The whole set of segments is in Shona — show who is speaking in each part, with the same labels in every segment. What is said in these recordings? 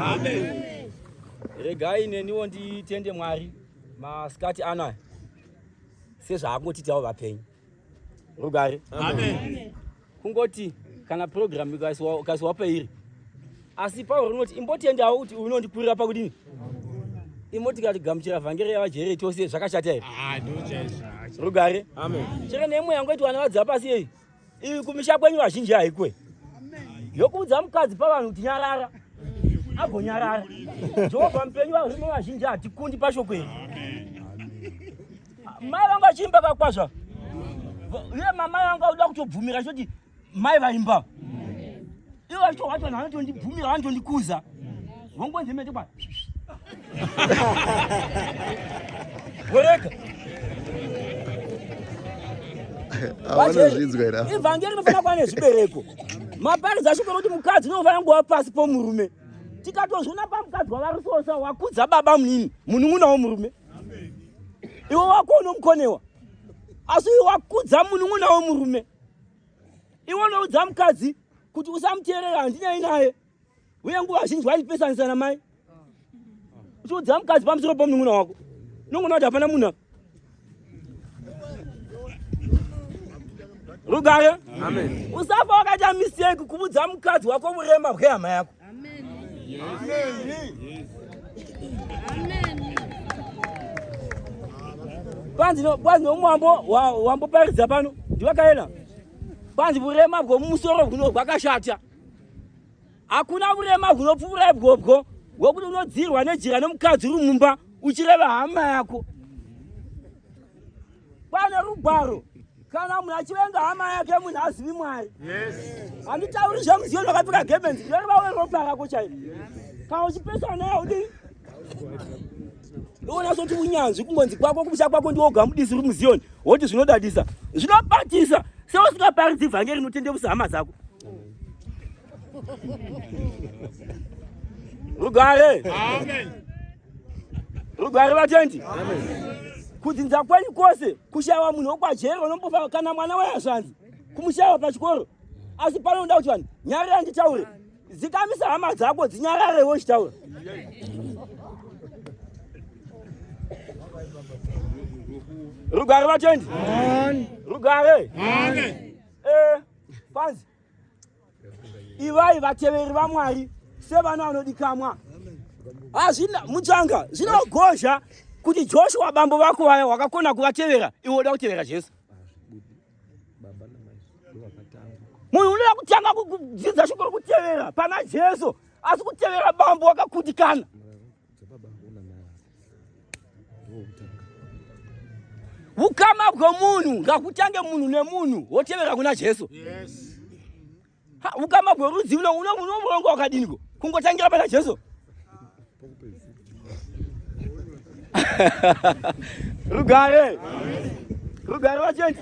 Speaker 1: Amen. Regai neniwo nditende Mwari masikati anaya sezvaangotiitawo vapenyu. Rugare. Amen. Kungoti kana program ikaiswa pairi asi Pauro rinoti imbotendawo kuti unondikurira pakudini imoti tikatigamuchira vhangeri yavajere tose zvakashata here? Ah, Rugare. Amen. Chero nemwe yangoiti vana vadzira pasi yei iyi kumisha kwenyu vazhinji haikwe yokuudza mukadzi pavanhu kuti nyarara agonyarara jehovha mupenyu varume vazhinji hatikundi pashoko iri mai vangu vachiimba kakwazva uye mamai vangu auda kutobvumira choti mai vaimba ivo vachitohwati vanhu vanotondibvumira vanotondikuza vongonzi mete kwa vorega ivhangeri inofanira kuva nezvibereko maparidza shoko rokuti mukadzi unofanira kuva pasi pomurume tikatozviona pamukadzi wavarusosa wakudza baba munini munun'una womurume iwe wako unomukonewa asi uyu wakudza munun'una womurume iwe unoudza mukadzi kuti usamuteerera handinei naye uye nguva zhinji waitipesanisa namai uchiudza mukadzi pamusoro pomunun'una wako unongoona kuti hapana munhu apa rugare usafa wakaita mistake kuudza mukadzi wako vurema hwehama yako kwanzi nomwambo wamboparidza pano ndiwakaena kwanzi vurema bwomumusoro huno hwakashata Hakuna urema hunopfuura ibwobwo hwokuti unodzirwa nejira nomukadzi uri mumba uchireva hama yako. Pane rugwaro kana munhu achivenga hama yake munhu azivi Mwari. Handitauri zvemuziyo zvakapfeka gemenzi ndinoreva weropa rako chairo. Kana uchipesana naye haudii Unoona soti unyanzvi kungonzi kwako kumusha kwako ndiwo gamudisi uri muZioni woti zvinodadisa zvinobatisa seusingaparidzi vhangeri rinotendeusa hama dzako. Rugare. Amen. Rugare vatendi. Amen. Kudzinza kwenyu kwose kushaiwa munhu wokwajeri unombofa kana mwana wehazvanzi kumushaiwa pachikoro asi panoda kuti vanhu nyarira nditaure dzikamisa hama dzako dzinyararewo uchitaura rugare vatendi rugare eh, kwanzi ivai vateveri vamwari sevana vanodikamwa hazvina mutsvanga zvinogozha kuti joshua bambo vako vaya wakakona kuvatevera iwe uda kutevera jesu munhu unoda kutanga kudzidza shoko rokutevera pana jesu asi kutevera bambo wakakundikana ukama bwemunhu ngakutange munhu nemunhu wotevera kuna jesu yes. Ukama bwerudzi uno uno unomurongo wakadiniko kungotangira pana Jesu. Rugare. Rugare vachendi.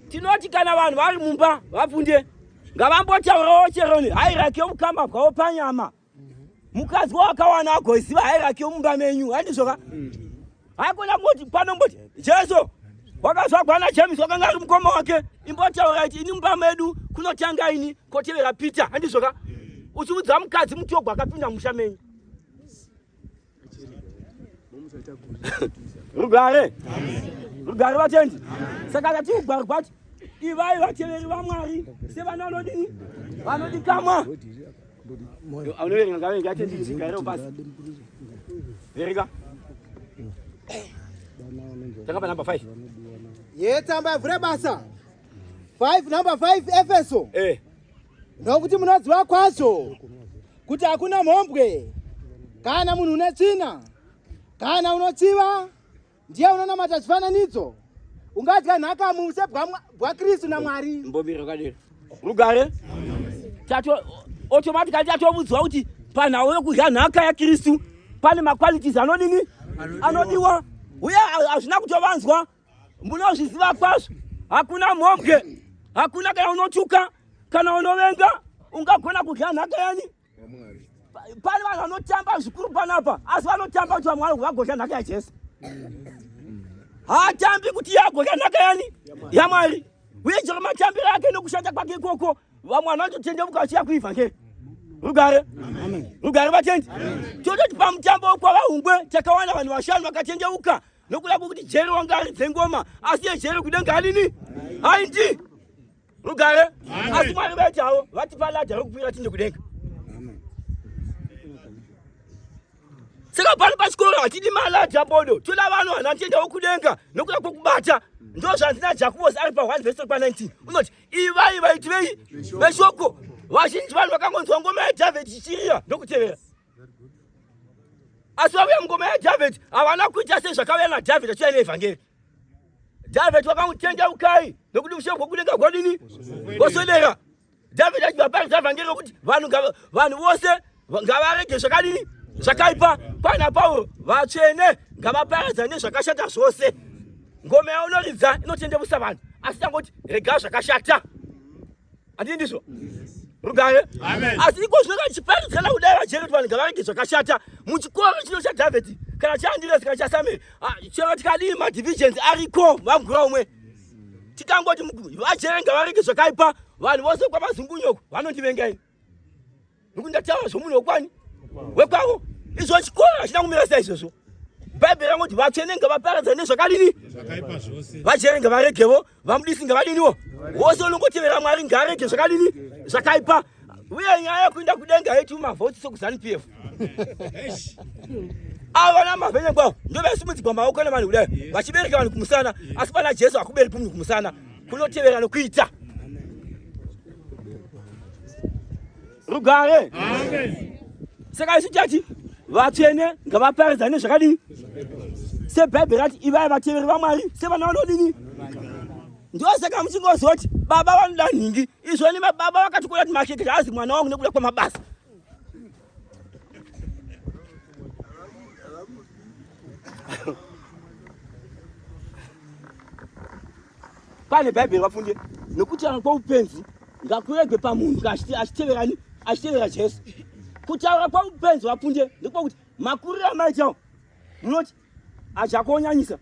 Speaker 1: Tinoti kana vanhu vari mumba vafunde ngavambotaurawo cheroni hairaki yomukama bwavo panyama. Mukadzi wakawana agoziva hairaki yomumba menyu handizvo ka? Haikona kungoti panomboti Jesu wakazvagwa naJames wakanga ari mukoma wake imbotaura iti ini mumba medu kunotanga ini kotevera Peter handizvo ka? Uchiudza mukadzi mutogwa akapinda musha menyu. Rugare. Rugare vatendi. Saka tati ugwaro gwati ivai vateveri vaMwari sevana vanodini vanodikamwa. Anoverenga ngaverenga atendi zvigariro pasi. Verenga. Tanga pa number 5.
Speaker 2: Ye tsamba yavhura basa. 5 number 5 Efeso.
Speaker 1: Eh.
Speaker 2: Nokuti munoziva kwazvo kuti hakuna mhombwe kana munhu une tsvina kana unochiva ndiye unonamata chifananidzo ungadya nhaka muuse bwaKristu naMwari.
Speaker 1: Mbomiro kadero. Rugare. Tato automatically tatovudzwa kuti panhau yokudya nhaka yaKristu pane maqualities anodini anodiwa uye hazvina kutovanzwa munozviziva kwazvo hakuna mhombwe hakuna kana unotuka kana unovenga ungagona kudya nhaka yani pane vanhu vanotamba zvikuru panapa asi vanotamba kuti vamwe vagodya nhaka yajesu haatambi kuti iye agodya nhaka yani yamwari uye chero matambiro ake nokushata kwake ikoko vamwe vanhu vanototendeuka vachiya kuivhangeri. Rugare, rugare vatendi. Tototi pamutambo wekwaVaHungwe takawana vanhu vashanu vakatendeuka nokuda kwokuti Jeri wanga aridze ngoma, asi ye Jeri kudenga alini haindi. Rugare. Asi Mwari vaiti havo vatipa ladha rokukwira tinde kudenga. Saka pano pachikoro hatidi maladha bodo, toda vanhu vanotendawo kudenga nokuda kwokubata. Ndo zvanzi naJakubosi ari pa1 vhesi pa19 unoti ivai vaiti vei veshoko. Vazhinji vanhu vakangonzwa ngoma yaDhavhidhi ichirira ndokutevera, asi vauya mungoma yaDhavhidhi havana kuita sezvakauya naDhavhidhi achiuya neevhangeri. Dhavhidhi wakangotendeukai nokuti ushe hwokudenga hwadini hwoswedera. Dhavhidhi achibva paridza vhangeri rokuti vanhu vose ngavarege zvakadini zvakaipa. Kwana Pauro vatsvene ngavaparadzane zvakashata zvose. Ngoma yaunoridza inotendeusa vanhu, asi tangoti rega zvakashata. Handii ndizvo? Rugare. Asi iko zvino kana chiparidzana kudai vajere kuti vanhu ngavarege zvakashata muchikoro chino chaDhavhidhi kana chaAndiresi kana chaSamueri, chero tikadii madivisions ariko vagura umwe tikangoti vajere ngavarege zvakaipa, vanhu vose kwamazungunyoko vanondivengai nokuti ndataura zvomunhu wekwani wekwavo. Izvo chikoro hachina kumira saizvozvo. Bhaibheri rangoti vatsvene ngavaparadzane nezvakadini, vajere ngavaregevo, vamudisi ngavadiniwo, wose unongotevera Mwari ngaarege zvakadini zvakaipa. Uye nyaya yekuenda kudenga haiti mavhoti sekuZanu PF. Avo vana mavhenye kwavo ndo vaisimudzigwa maoko nevanhu kudai vachibereka vanhu kumusana, asi pana Jesu hakubereki munhu kumusana, kunotevera nokuita. Rugare. Saka isu tati vatsvene ngavaparidzane zvakadini sebhaibheri rati ivai vateveri vaMwari sevana vanodini. Ndosaka muchingozoti baba vanoda nhingi, izvo nemababa vakatikura kuti makeke haazi mwana wangu nekuda kwamabasa. Pane bhaibheri vafunde nokutaura kwoupenzi ngakuregwe pamunhu achiteverani achitevera Jesu. Kutaura kwoupenzi vapunde ndekwakuti makuriro amaitawo munoti ajakonyanyisa.